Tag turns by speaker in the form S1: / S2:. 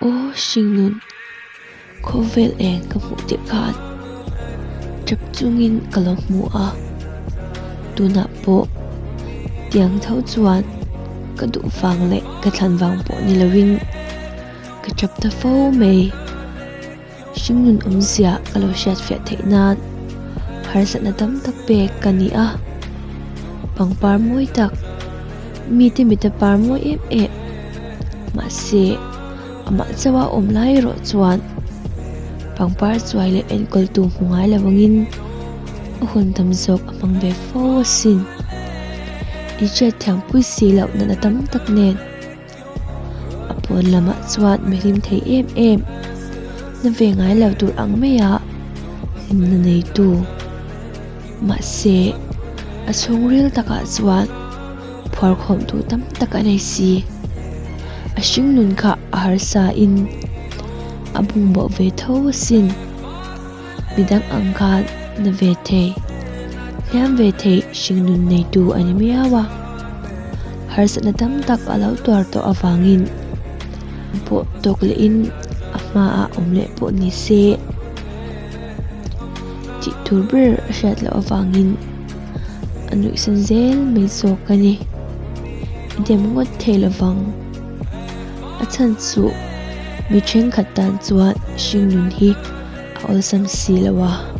S1: Aw hringnun, khawvel eng ka hmuh tirh khan tap chungin ka lo hmu a, tunah pawh tiang tho chuan ka duh vang leh ka thlan vang pawh ni lovin ka tap ta fo mai. Hringnun awmzia ka lo hriat fiah theih nan harsatna tam tak pek ka ni a, pangpar mawi tak mite mita par mawi em em mahse amah chauha awm lai erawh chuan pangpar chuai leh enkawltu hmu ngai lo angin a hun tam zawk a hmang ve fo asin. Inhriat thiampui si loh natna tam tak nen. A pawn lamah chuan mi hlim thei em em, na ve ngai lo tur ang maia hlimna neitu. Mahse, a chhungril takah chuan phuarkhawm duh tam tak a nei si. A hringnun kha a harsa in a bungboh ve tho asin. Midang ang khan na ve thei, hliam ve thei hringnun neitu a ni miau a. Harsatna tam tak a lo tuar tawh avangin pawh tawk lehin a hmaah awm leh pawh ni se tih tur ber a hriat loh avangin a nuihsan zel mai zawk a ni. I dem ngawt thei lovang. A chhan chu mi thenkhat tan chuan hringnun hi a awlsam si lo a.